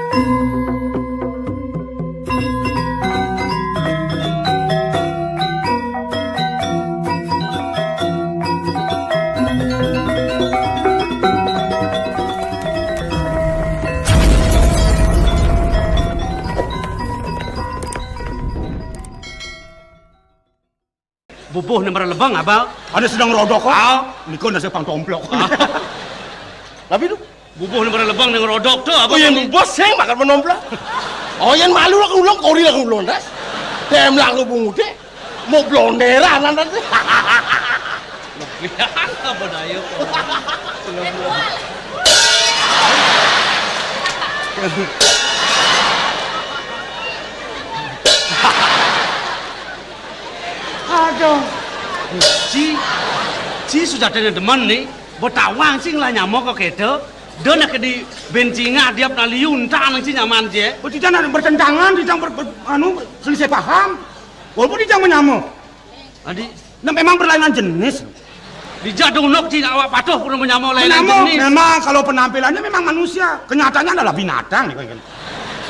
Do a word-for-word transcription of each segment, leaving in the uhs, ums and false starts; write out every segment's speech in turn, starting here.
Bubuh né maralebeng, Abang. Ada sedang rodok kok. Ah. Niko nasi pang tomplok. Ah. Tapi tu? Bubuh né maralebeng né ngerodok tu, Abang. Oh, ya, bubuh sing makan menomplok. Oh, yang malu lah ulung, kori lah ulung, das. Dem lah aku bungut deh. Mau blonderan, nanti. Apa daya kok? Aduh. Ci, ci sujatine demen ni, betawang sing lah nyama kok kéto. Da nak di bencingah diap nak liuntan ci nyaman ci. Oh, tidak nak bertentangan, tidak ber, ber, anu, selisih paham. Walaupun tidak menyama. Adi, nah, memang berlainan jenis. Dijak dunuk ci awak patuh kudu menyama lain jenis. Memang kalau penampilannya memang manusia, kenyataannya adalah binatang.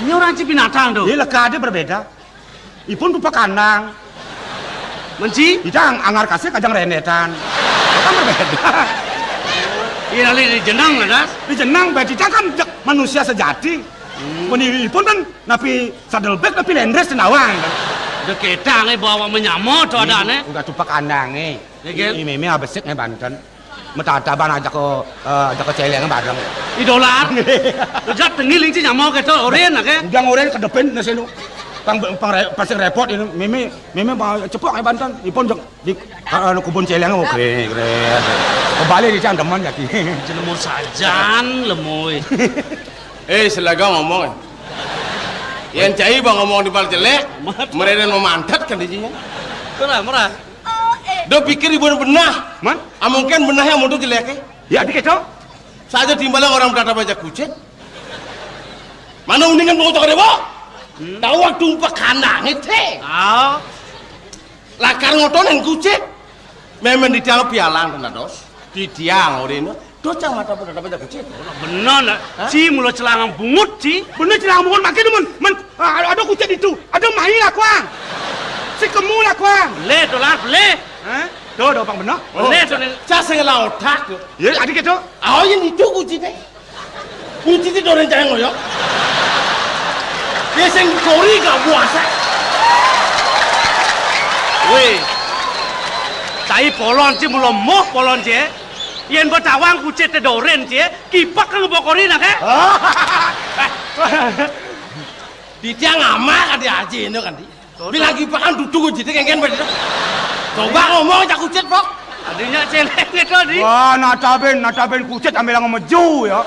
Ini orang ci binatang tu. Iya, leka ada berbeda. Ipun rupa kandang. Menci? Kita ang-, anggar kasih kajang rendetan. Kan berbeda. Iya, lali di jenang ada. Di jenang, berarti kan manusia sejati. Hmm. Mun ipun kan napi sadelbék napi lendrés tenawang. Da kétang bawa menyama tu ada né. Udah tupak kandang né. Ya, kan? Ini meme abesik né banten. Metataban ajak ke, eh, ajak ke céléng bareng. Idolar. Ujat tengil inci nyama kéto, oren, oké? Udah oren kedepin nasi nu. Pang, pang re, pasti repot ini. Meme, meme bawa cepok né banten. Ipun jek di, eh, kubun céléng, oké, keren. Kebalik di cang demen ya ki. Jelema sajan, lemoi. Eh, selaga ngomong. Yén cai bang ngomong di bal jelék, mereden memantat kan dijinya. Itulah, murah. Do pikir ibu benah. Man? Amungkin benah yang mutu jelék. Ya, dikit, Cok. Saja timbalang orang berkata baca kucing. Mana uningan mau cakap dewa? Hmm. Tahu waktu umpak kandang itu. Ah. Lakar ngotonan kucing. Memang di tiang pialang kena dos. Di tiang orang ini. Dos cang mata pun ada baca kucing. Bener, nak. Hah? Ci mula celangang bungut, ci. Bener celangang bungut, makin demen. Men, ah, ada kucing itu. Ada main lah, kuang. Si kemu lah, kuang. Leh, dolar, leh. Hah? Tuh, tuh, pang bener. Oh, leh, tuh, nih. Cak sing lah otak, tuh. Ya, adik itu. Oh, yang itu kucing, teh. Kunci ti doren jaya ngoyok. Dia sing kori gak puasa. Wéh. Cai polon ci mula moh polon ci. Yén betawang kucit té doren ci, kipak ka ngebokori nak, eh? Di tiang amal kan di aji ini kan di. Bilang kipakan duduk kucit kéngkén badé. Coba ngomong cak kucit, Pok. Adinya céléng itu, Di. Wah, nataben, nataben kucit ambil ngomong meju ya.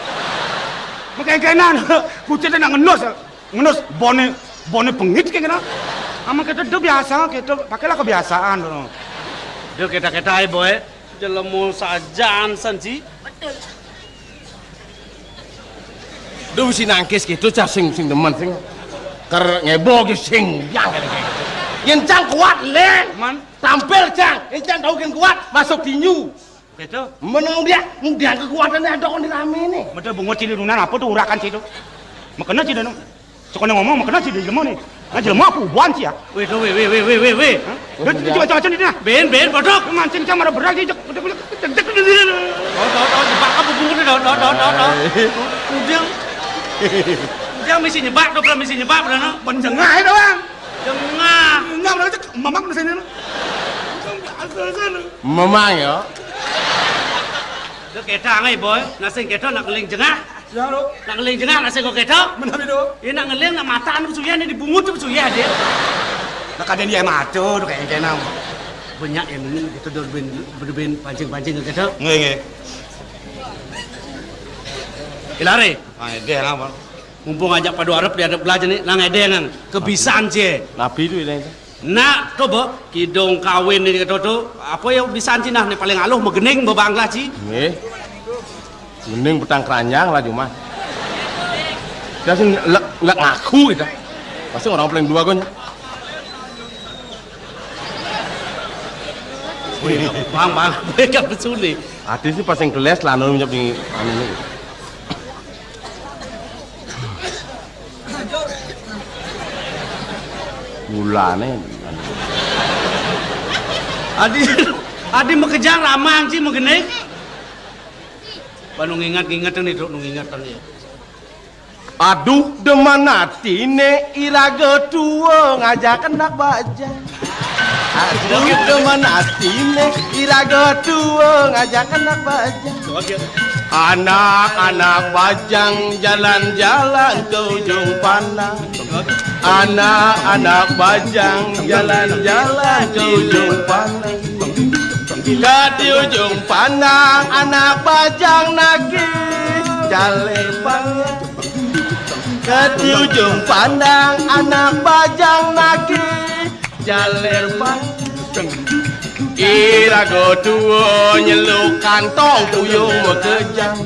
Mengkéngkénan, kucit nak ngenus. Ngenus boné, boné pengit kéngkénan. Ama kita do biasa, kita pakailah kebiasaan dulu. Do kita-kita, eh, boy. Jelema sajan san ci. Betul. Duh, si nangkis gitu, cah sing, sing demen, sing. Ker ngebo ge sing, yang kene kayak gitu. Yen cang kuat, Lén. Man. Tampil, cang. Yen cang tau gen kuat, masuk tinju. Gitu. Menang dia, dia kekuatannya ada kon di rame nih. Betul, bungut cili dunan apa tuh urakan situ? Makanya cili nu. Sekolah ngomong, makanya cili jelema nih. Nah, jelema apa ubuan sih ya? Wéh, wéh, wéh, wéh, wéh, wéh, wéh. Hah? Dia, dia coba-coba nih, nah. Ben, ben, bodoh. Mancing sama ada berak, dia cek, cek, cek, cek, cek, cek. Tahu, tahu, tahu, jebak apa bungut nih, tahu, tahu, tahu, tahu, tahu. Ujang. Ujang misi nyebak, tuh, misi nyebak, bener, no? Penjengah itu, Bang. Jengah. Enggak, bener, cek, mamak di sini, no. Asal sana. Memang ya. Tuh, kita, ngai, boy. Nasing kita nak ngeling jengah. Ya, lo. Nak ngeling jengah, nak sing kok kéto? Menawi, do? Iya, nak ngeling, nak mata anu suyah, nih dibungut tuh suyah, dia. Nak ada dia mata, tuh kayak kénam. Banyak yang ini, kita udah ben, ben pancing-pancing kéto. Nggih, nggih. Ilare. Ah, dia apa? Mumpung ajak padu arep di arep belajar nih, nang edeng nang kebisan cie. Nabi itu ini. Nak, coba, kidung kawin ini kata tu, apa ya bisan ci nah, ni paling aluh megening bebangla ci. Nggih. Mending petang keranjang lah cuma. Dia sih lek, lek ngaku gitu. Pasti orang paling dua kan. Wih, bang, bang, mereka pesuni. Hati sih pas yang keles lah, nol nyep di anu ini. Bulane. Adi, adi makejang ramang ci magening. Ba nu nginget-nginget nih, Truk, nu nginget nih. Aduh, demen atine iraga tua ngajak anak bajang. Aduh, demen atine iraga tua ngajak anak bajang. Anak-anak bajang jalan-jalan ke ujung pandang. Anak-anak bajang jalan-jalan ke ujung pandang. Ke di ujung pandang anak bajang nagih jaler panjang. Ke di ujung pandang anak bajang nagih jaler panjang. Iraga tua nyeluk kantong puyung makejang.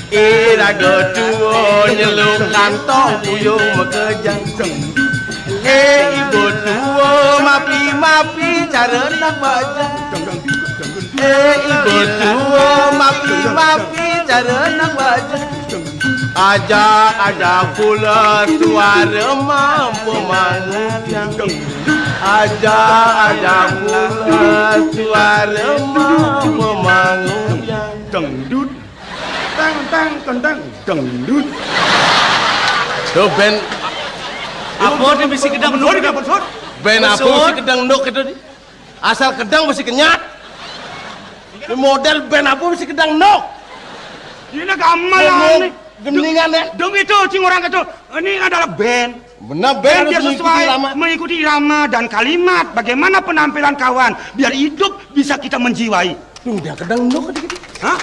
Iraga tua nyeluk kantong puyung makejang. Eh, ibu tua, mapi-mapi cara anak bajang. Eh, ibu tua, mapi-mapi cara anak bajang. Ajak-ajak pula suara mampu mangudang. Ajak-ajak pula suara mampu mangudang. Dangdut. Tang, tang, tang, tang. Dangdut. Tuh, band. Apa nih mesti kedang nuk? Band apa mesti kedang nuk itu, di? Asal kedang mesti kenyat. Ini model band apa mesti kedang nuk? Ini gamelan nih. Geningan, ya? Dong itu, cing orang itu. Ini adalah band. Benar, band. Band harus biar mengikuti sesuai, irama, mengikuti irama dan kalimat. Bagaimana penampilan kawan? Biar hidup bisa kita menjiwai. Tuh, dia kedang nuk dikit. Hah?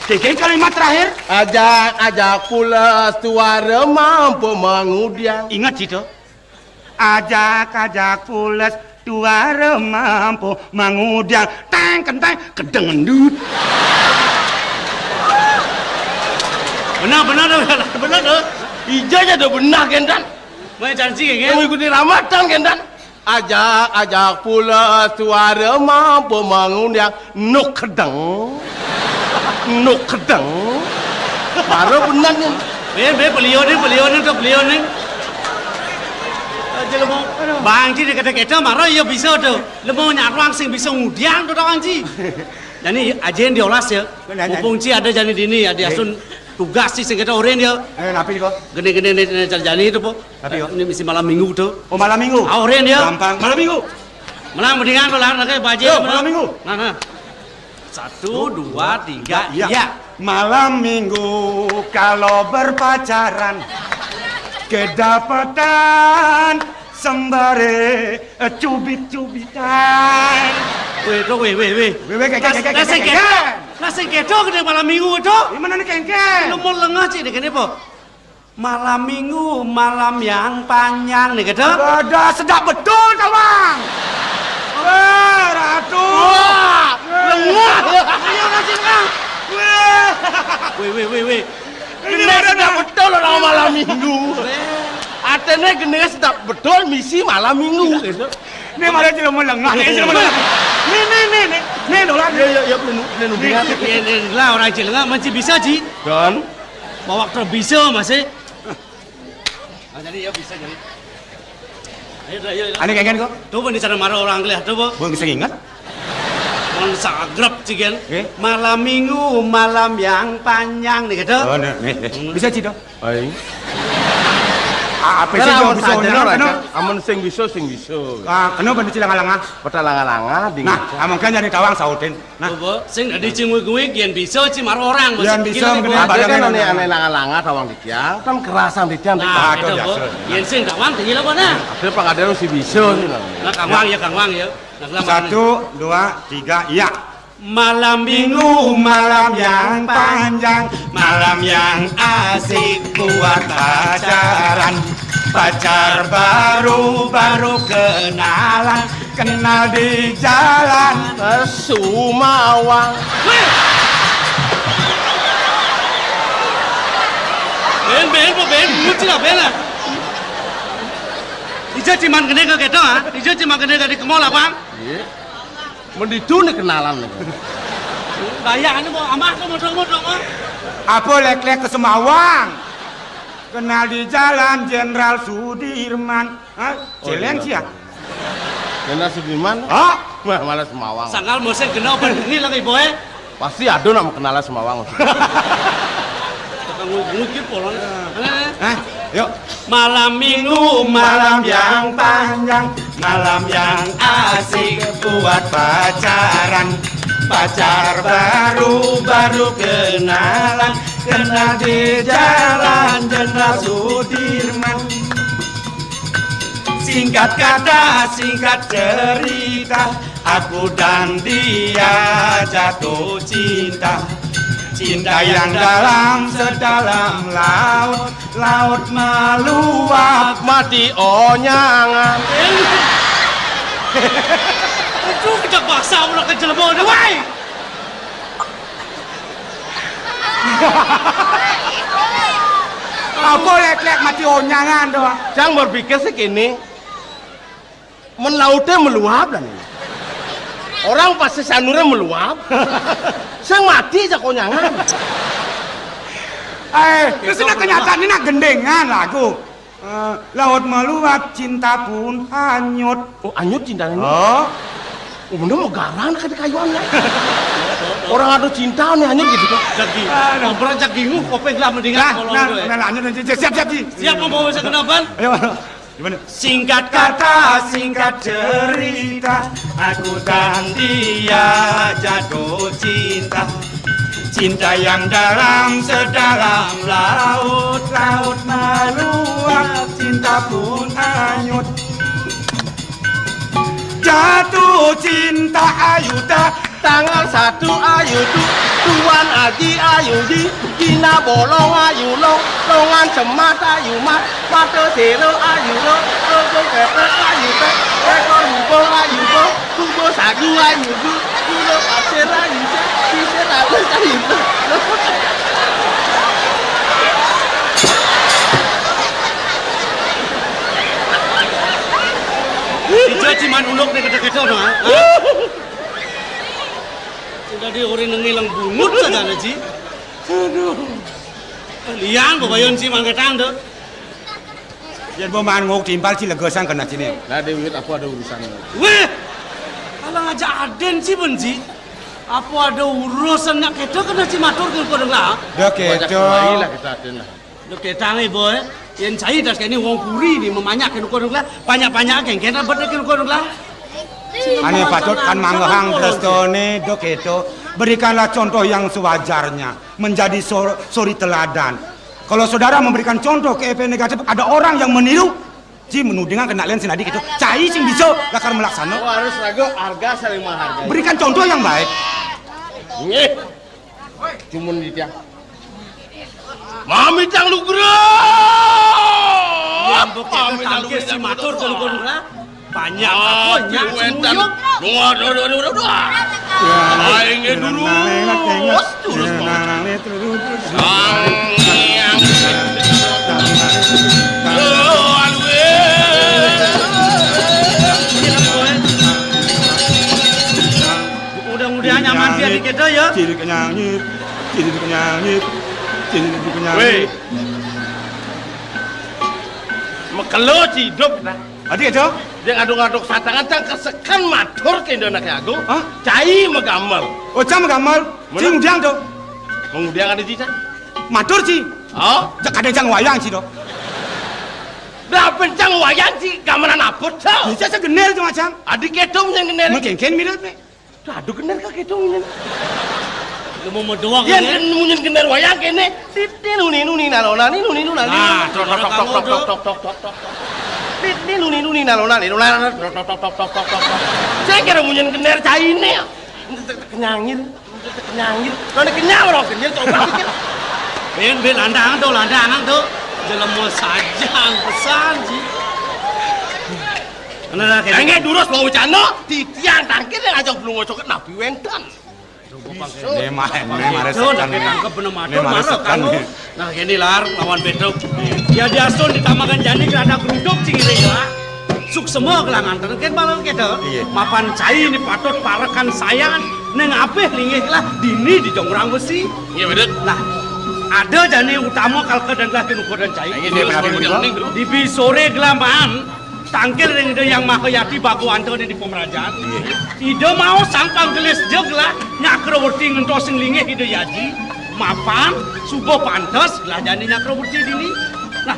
Kengkeng kalimat terakhir. Ajak-ajak pula suara mampu mangudang. Ingat situ. Ajak-ajak pules tuara mampu mangudang. Teng kenteng kedendut. Benar, benar, benar, benar, benar. Ija aja udah benar, Gendan. Mau janji, kan? Mau ikuti ramatan, Gendan. Ajak-ajak pula suara mampu mangudang. Nuk kedeng. Nuk kedeng. Baru benar nih. Be, be, beliau nih, beliau nih, tuh, beliau nih. Aja lu mau. Bang Ji dikata-kata, mara ya bisa tuh. Lu mau nyaruang sing bisa ngudiang tuh, Bang Ji. Jadi, aja yang diolas ya. Benar, mumpung Ji ada jadi dini ya, di asun tugas sih sing kita oren ya. Eh, napi kok? Gede-gede nih, nih, jadi itu, po. Tapi, yo. Ini mesti malam minggu tuh. Oh, malam minggu? Ah, oren ya. Gampang. Malam minggu. Malam mendingan tuh lah, nanti baje. Yo, malam minggu. Nah, nah. Satu, dua, tiga, iya. Malam minggu kalau berpacaran, kedapatan sembare, eh, cubit-cubitan. Weh, tuh, weh, weh, weh. Weh, weh, kengkeng, kengkeng, kengkeng. Lah, sing kedo gede malam minggu, tuh. Gimana nih, kengkeng? Lu mau lengah, Cik, deh, gini, po. Malam minggu, malam yang panjang nih, gitu. Ada sedap betul, Tawang. Wah, Ratu. Wah, lengah. Ayo, kasih, Kang. Wah. Weh, weh, weh, weh. Ini sedap betul orang malam minggu. Atene gede sedap betul misi malam minggu, gitu. Ini malah jelema lengah, ini jelema lengah. Nih, nih, nih, nih. Nih, dolar. Ya, ya, ya, menu, menu. Nih, nih, nih, lah, orang jelema masih bisa, Ji. Dan? Bawa terbisa masih. Ah, jadi ya bisa jadi. Ayo, ayo, ayo. Ane kengen kok. Tuh, Bu, di sana marah orang kelih, tuh, Bu. Gua bisa ingat. Mon sagrep, cigen. Eh? Malam minggu, malam yang panjang, nih, gitu. Oh, nih, nih, nih. Hmm. Bisa, Ci, dong? Aing. Ah, apa sih, kalau bisa saja, orang, ora, kena? Amun sing bisa, sing bisa. Ah, kena bener, Ci, langa-langa. Peta langa-langa, dingin. Nah, amun kan jadi tawang sautin. Nah. Coba, sing dadi cing wig-wig, yen bisa, Ci, mar orang. Yen bisa, mending. Ada kan ane, ane langa-langa, tawang titiang, kan kerasan titiang. Nah, itu, biasa. Yen sing tawang, tinggi lah, nah. Ada pang ada si bisa, sih, nah. Nah, Kang Wang, ya, Kang Wang, ya. Nah, selamat. Satu, dua, tiga, iya. Malam minggu, malam yang panjang, malam yang asik buat pacaran. Pacar baru, baru kenalan, kenal di jalan. Sumawang. Weh! Ben, ben, ben, ben, nguci lah, ben lah. Ija ciman gede ke keto, ha? Ija ciman gede ke di kemol, Bang? Iya. Menditu nih kenalan nih. Bayar anu mau amah tuh, mau dong, mau dong, mau. Apa lek-lek ke Semawang? Kenal di Jalan Jenderal Sudirman. Hah? Oh, Celeng iya. Sih ya? Jenderal Sudirman? Hah? Wah, malah Semawang. Sangkal musim kena apa ini lagi, boy? Pasti ada nak kenal Semawang. Tukang ngukir polon. Hah? Yuk. Malam minggu, malam yang panjang, malam yang asik buat pacaran. Pacar baru, baru kenalan, kenal di Jalan Jenderal Sudirman. Singkat kata, singkat cerita, aku dan dia jatuh cinta. Cinta yang dalam sedalam laut, laut meluap. Mati onyangan. Aduh, kita paksa ulah ke jelema ni, wai. Apa leklek mati onyangan tu? Cang berpikir sih kini, men lauté meluap dan ini. Orang pasti sanuré meluap. Sing mati aja konyangan. Eh, terus ini kenyataan ini nak gendengan lagu. Eh, laut meluap, cinta pun hanyut. Oh, hanyut cinta ini. Oh. Oh, bener mau garang nak ada kayuan ya. Orang ada cinta nih hanyut gitu kan. Jagi. Aduh. Obrolan jagi, uh, kopeng lah mendingan. Nah, kalau nah, gitu, ya. Nah, lanjut, lanjut. Siap, siap, Ji. Siap, mau bawa saya ke depan? Ayo. Gimana? Singkat kata, singkat cerita, aku dan dia jatuh cinta. Cinta yang dalam sedalam laut, laut meluap, cinta pun hanyut. Jatuh cinta ayu tak. Tanggal satu ayu tu, Tuan Aji ayu di, Dina Bolong ayu long, longan cemas ayu mat, mata sero ayu ro, rogo pepet ayu pet, ekor hubung ayu bo, hubung sagu ayu bu, gula pasir ayu se, sisir ayu ayu bu. Ijo ciman uluk nih kecil-kecil dong, ah. Sing dadi ora nengé leng bungut sajane, Ji. Aduh. Liang kok bayon si mangketang to. Yen pemain nguk timpal si legesan kena sini. Lah, Dewi, aku ada urusan. Weh. Alang aja aden si ben, Ji. Apa ada urusan nak kedo kena si matur ke kodong lah? Dah kedo. Lah kita aden lah. Lho, ketang, eh, boy. Yen cai das kene wong puri ni memanyak kene kono lah. Banyak-banyak kengken abet kene kono lah. Ane patut kan manggehang prestone, dok itu. Berikanlah contoh yang sewajarnya, menjadi sor-, suri teladan. Kalau saudara memberikan contoh ke efek negatif, ada orang yang meniru, si menudingan kena len sinadi gitu. Cai sing bisa lakar melaksana. Oh, harus lagu harga saling menghargai. Berikan contoh yang baik. Nggih. Cumun di tiang. Mami tang lugra. Ya, mbok itu tangkis si matur kon kon lah. Banyak aku nyak wenten. Semuyung. Duh, duh, duh, duh, duh. Aing dulu. Terus, terus. Sang Hyang. Yo, aduh. Mudah-mudahan nyaman dia dikit ya. Ciri kenyangit, ciri kenyangit, ciri kenyangit. Weh. Mekelo ciduk dah. Adi itu? Dia ngaduk-ngaduk satangan tang kesekan matur ke Indo Anak Agung. Hah? Cai megamel. Oh, cai megamel. Mana? Cing diang tu. Mengudiang ada cicak. Matur ci. Oh? Cak kadang cang wayang ci do. Dah pencang wayang ci gamelan apa tu? Bisa segenel tu macam. Adik ketum yang genel. Mungkin kan mirip ni. Aduh, gener ka gitu ngene. Lu mau doang. Yen kan munyin gener wayang kene. Titin nuni nuni nalona ni nuni nuna. Nah, tok tok tok tok tok tok tok tok. Titin nuni nuni nalona ni nuna. Tok tok tok tok tok tok. Saya kira munyin gener caine. Kenyangin. Kenyangin. None kenyang orang kenyang coba pikir. Ben ben landang tuh, landang tuh. Jelema sajang pesan sih. Bener lah, kayak enggak durus mau cano, titiang tangkir yang ajak belum ngocok napi wenten. Memang, memang resekan nih. Tangkep bener matur, marah kan. Nah, gini lar, lawan beduk. Ya diasun ditamakan jani kerada geruduk cingire ya. Suksema kelangan tengken malam kita. Iya. Mapan cai ini patut parekan sayan, neng apih linggih lah dini di jongrang besi. Iya, bener. Nah, Ada jani utama kalka dan gelah kinukuran cai. Inggih, Dek Menawi punika. Dibi sore gelah maan tangkil ring Ida Hyang Maha Yati Bagawanta di pemerajan. Inggih. Ida maos sang panggelis ja gelah Nyakrawerti ngentos sing linggih Ida Yaji. Mapan, suba pantes gelah jani Nyakrawerti dini. Nah,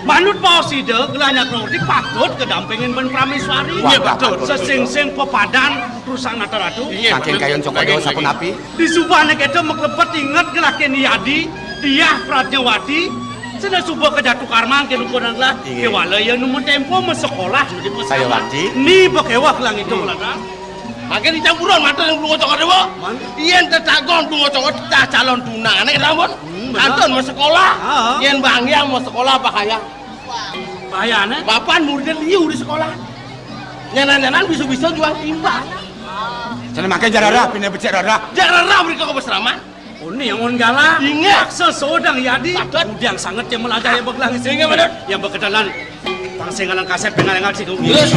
manut baos Ida gelah Nyakrawerti patut kadampingin ban Prameswari. Wah, patut. Sesingsing pepadan perusahaan Nata Ratu. Inggih, saking patut. Kayun Cokor Dewa sapunapi? Di subané kéto maklebet inget gelah kén Yadi, Diah Pradnyawati, sida suba ka Jatukarman kén ukuran gelah, inggih. Kéwala ia nu matempo masekolah nu di pesawat. Sayawati. Ni ba kéweh gelah ngitung, hmm, gelah. Mangkin dicampuran mata ning Blunga Cokor Dewa. Man? Yén tetagon Blunga Cokor Dewa calon tunané lamun. Hmm, bener. Kantun masekolah. Ha. Yén banggiang masekolah bahaya. Bahayané? Mapan muridé liu di sekolah. Nyanan-nyanan bisa-bisa juang timbang. Sané mangké jararah, pindah becik rarah. Jararah mrika ka pasraman. Oh, ni angon galah. Inggih. Sesodang Yadi. Patut. Udiang sanget cai melajah yang begelang. Inggih, patut. Yang berkenalan. Pang sing ngalang kasép, pang ngalang kasép. Terus.